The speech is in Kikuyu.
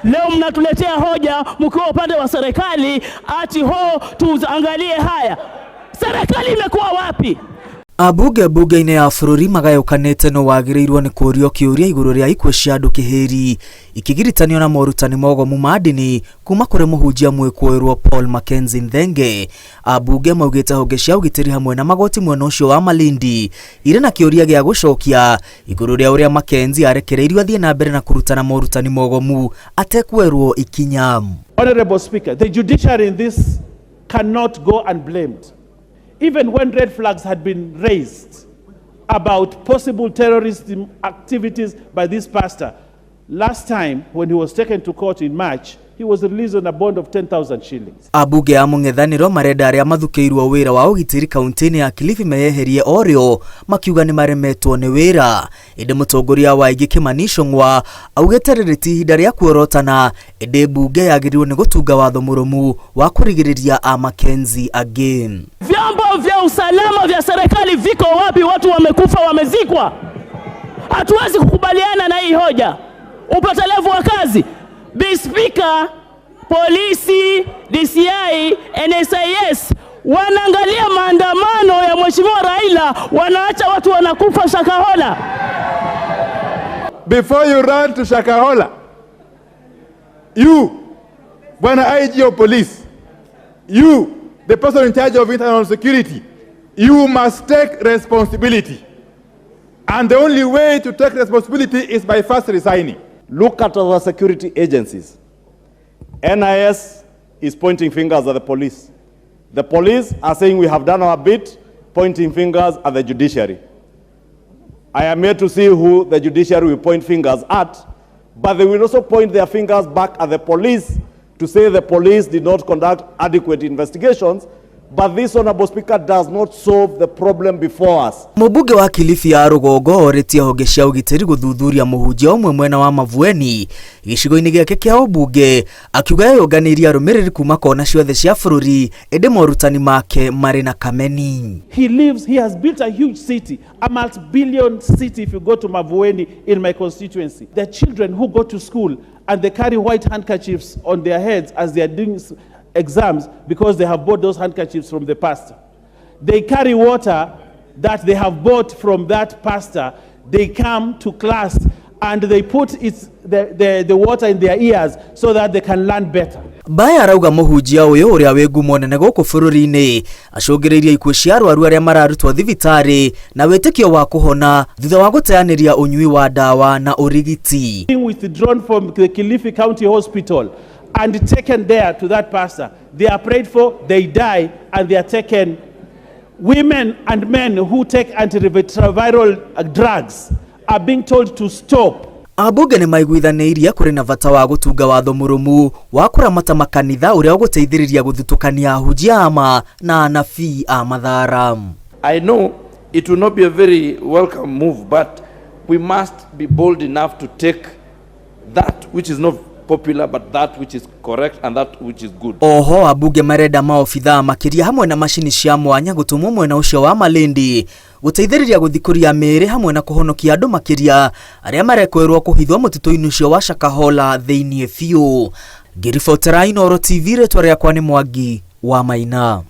Leo mnatuletea hoja mkiwa upande wa serikali ati ho tuangalie haya. Serikali imekuwa wapi? Ambunge mbunge-inĩ ya bũrũri magayũkanĩte no wagĩrĩirwo nĩ kũũrio kĩũria igũrũ rĩa ikuũ cia andũ kĩhĩri ikĩgiritanio na morutani mogomu ma ndini kuma kũrĩ mũhunjia mwĩkũĩrwo Paul Mackenzie Nthenge. Ambunge maugĩte honge cia ũgitĩri hamwe na magoti mwena ũcio wa Malindi irĩ na kĩũria gĩa gũcokia igũrũ rĩa ũrĩa Mackenzie arekereirio athiĩ na mbere na kũrutana morutani mogomu atekwerwo ikinya. Honorable Speaker, the judiciary in this cannot go unblamed. Even when red flags had been raised about possible terrorist activities by this pastor, last time when he was taken to court in March, he was released on a bond of 10,000 shillings. Ambunge a mũng'ethanĩro marenda arĩa mathukĩirwo wĩra wa ũgitĩri kaunti-inĩ ya Kilifi meyeherie orĩo makiuga nĩ maremetwo nĩ wĩra. Ĩndĩ mũtongoria wa aingĩ Kimani Ichung'wa augĩte rĩrĩ ti ihinda rĩa kuorotana, ĩndĩ mbunge yagĩrĩirwo nĩ gũtunga watho mũrũmu wa kũrigĩrĩria a Mackenzie angĩ. Vyombo vya usalama vya serikali viko wapi? Watu wamekufa, wamezikwa. Hatuwezi kukubaliana na hii hoja. Upotelevu wa kazi. Bi Spika, polisi, DCI, NSIS wanaangalia maandamano ya Mheshimiwa Raila, wanaacha watu wanakufa Shakahola. Before you run to Shakahola, you, Bwana IG of police, you, the person in charge of internal security, you must take responsibility. And the only way to take responsibility is by first resigning. Look at other security agencies. NIS is pointing fingers at the police. The police are saying we have done our bit, pointing fingers at the judiciary. I am here to see who the judiciary will point fingers at, but they will also point their fingers back at the police to say the police did not conduct adequate investigations. But this, Honorable Speaker, does not solve the problem before us. Mũmbunge wa Kilifi ya rũgongo orĩtie honge cia ũgitĩri gũthuthuria mũhunjia ũmwe mwena wa Mavueni gĩcigo-inĩ gĩake kĩa ũmbunge, akiuga eyũnganĩirie arũmĩrĩri kuma kona ciothe cia bũrũri, ĩndĩ morutani make marĩ na kameni. He lives, he has built a huge city, a multi-billion city if you go to Mavueni in my constituency. The children who go to school and they carry white handkerchiefs on their heads as they are doing exams because they have bought those handkerchiefs from the pastor. They carry water that they have bought from that pastor. They come to class and they put the water in their ears so that they can learn better. Baya arauga mũhunjia ũyũ ũrĩa wĩ ngumo nene gũkũ bũrũri-inĩ acũngĩrĩirie ikuũ cia arwaru arĩa mararutwo thibitarĩ na wĩtĩkio wa kũhona thutha wa gũteanĩria ũnyui wa ndawa na ũrigiti. Being withdrawn from the Kilifi County Hospital and taken there to that pastor. They are prayed for, they die, and they are taken. Women and men who take antiretroviral drugs are being told to stop. Ambunge nĩ maiguithanĩirie kũrĩ na bata wa gũtunga watho mũrũmu wa kũramata makanitha ũrĩa ũgũteithĩrĩria gũthutũkania ahunjia ama na anabii a mathara. I know it will not be a very welcome move, but we must be bold enough to take that which is not popular, but that which is correct and that which is good. Oho ambunge marenda maobithaa makĩria hamwe na macini cia mwanya gũtũmwo mwena ũcio wa Malindi gũteithĩrĩria gũthikũria mĩĩrĩ hamwe na kũhonokia andũ makĩria arĩa marekwĩrwo kũhithwo mũtitũ-inĩ ũcio wa Shakahola thĩinĩ biũ. Ngĩribotera Inooro TV, rĩtwa rĩakwa nĩ Mwangi wa Maina.